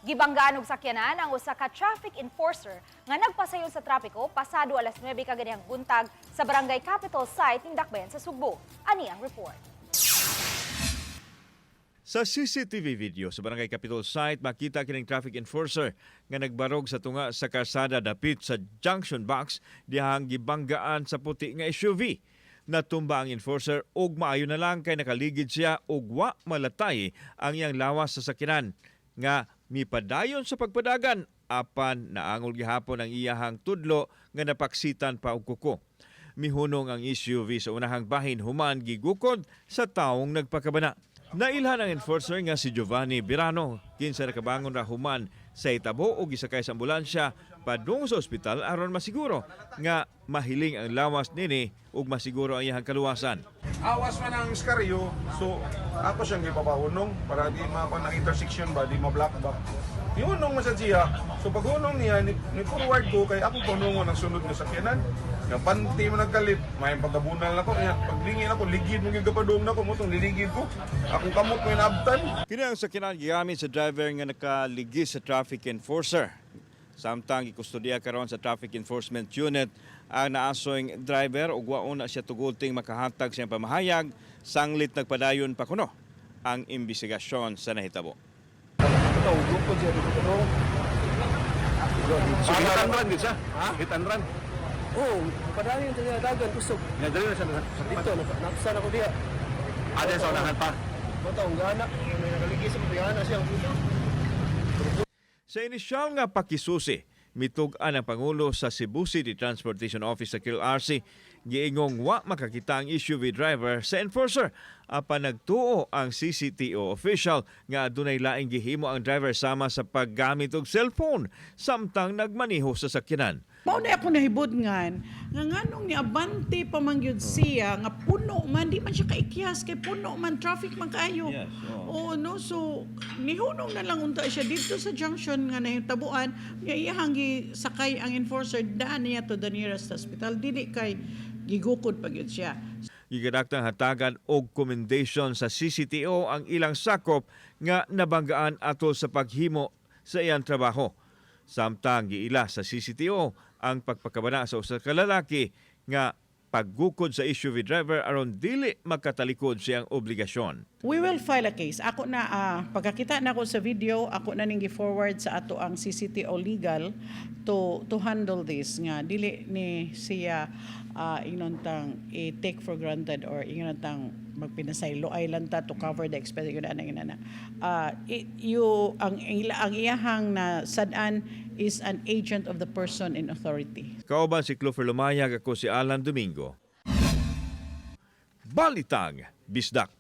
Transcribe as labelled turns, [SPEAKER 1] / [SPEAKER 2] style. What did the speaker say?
[SPEAKER 1] Gibanggaan og sakyanan ang usa ka traffic enforcer nga nagpasayon sa trapiko pasado alas 9 kaganihang buntag sa Barangay Capitol Site ning Dakbayan sa Sugbo. Ani ang report.
[SPEAKER 2] Sa CCTV video sa Barangay Capitol Site, makita kining traffic enforcer nga nagbarog sa tunga sa karsada dapit sa junction box dihang gibanggaan sa puti nga SUV. Natumba ang enforcer ug maayo na lang kay nakaligid siya ug wa malatay ang iyang lawas sa sakyanan nga mipadayon sa pagpadagan apan naangol gihapon ang iyahang tudlo nga napaksitan pa og kuko. Mihunong ang SUV sa unahang bahin human gigukod sa taong nagpakabana. Nailhan ang enforcer nga si Giovanni Birano, kinsa nakabangon ra human sa itabo o gisakay sa ambulansya padung sa ospital aron masiguro nga mahiling ang lawas nini ug masiguro ang iyang kaluwasan.
[SPEAKER 3] Awas man ang iskaryo, so ako siyang gipapahunong para di makuha ng intersection ba, di ma-block ba. Ihunong man sa siya, so pag hunong niya, ni forward ko, kay ako panungon ang sunod nga sakyanan. Nga panti man nagkalit, may pagkabunal na ko, niya, paglingin ako, ligid mo gyud kapadung na ko, mutong liligid ko. Akong kamot ko inaabtan.
[SPEAKER 2] Kini ang sakyanan gigamit sa driver nga nakaligi sa traffic enforcer. Samtang gikustodiya karon sa Traffic Enforcement Unit ang naasoy driver ug wa na siya tuguting makahatag sa iyang pamahayag sanglit nagpadayon pa kuno ang imbestigasyon sa nahitabo.
[SPEAKER 3] So hit and run gid siya? Hit and run.
[SPEAKER 4] Oo, padayon sa dagan kusog.
[SPEAKER 3] Nga dali na siya
[SPEAKER 4] Dito, napsan ako diha.
[SPEAKER 3] Ada sa unahan pa.
[SPEAKER 4] Bata, ang gana. May nakaligi sa mga gana siya.
[SPEAKER 2] Sa inisyal nga pakisusi, mitug-an ang Pangulo sa Cebu City Transportation Office sa QRC, giingong wa makakita ang SUV driver sa enforcer apan nagtuo ang CCTO official nga adunay laing gihimo ang driver sama sa paggamit og cellphone samtang nagmaniho sa sakyanan.
[SPEAKER 5] Mao na ako nahibudngan nga nganong niabante pa man gyud siya nga puno man, di man siya kaikyas kay puno man, traffic man kaayo.
[SPEAKER 2] Yes, oo.
[SPEAKER 5] Oo, no, so nihunong na lang unta siya dito sa junction nga nahitabuan nga iyahang gisakay ang enforcer daan niya to the nearest hospital, dili kay gigukod pa gyud siya.
[SPEAKER 2] Gigadaktang hatagan og commendation sa CCTO ang ilang sakop nga nabanggaan atol sa paghimo sa iyang trabaho. Samtang giila sa CCTO ang pagpakabana sa usa ka lalaki nga paggukod sa SUV driver aron dili makatalikod siyang obligasyon.
[SPEAKER 5] We will file a case. Ako na, pagkakita na ako sa video, ako na ning gi-forward sa ato ang CCTO legal to handle this nga dili ni siya ingnon tang i-take for granted or ingnon tang magpinasaylo ay lang ta to cover the expense yun ana yun ana. You ang iyahang na sad-an is an agent of the person in authority.
[SPEAKER 2] Kauban si Clover Lumayag, ako si Alan Domingo. Balitang Bisdak.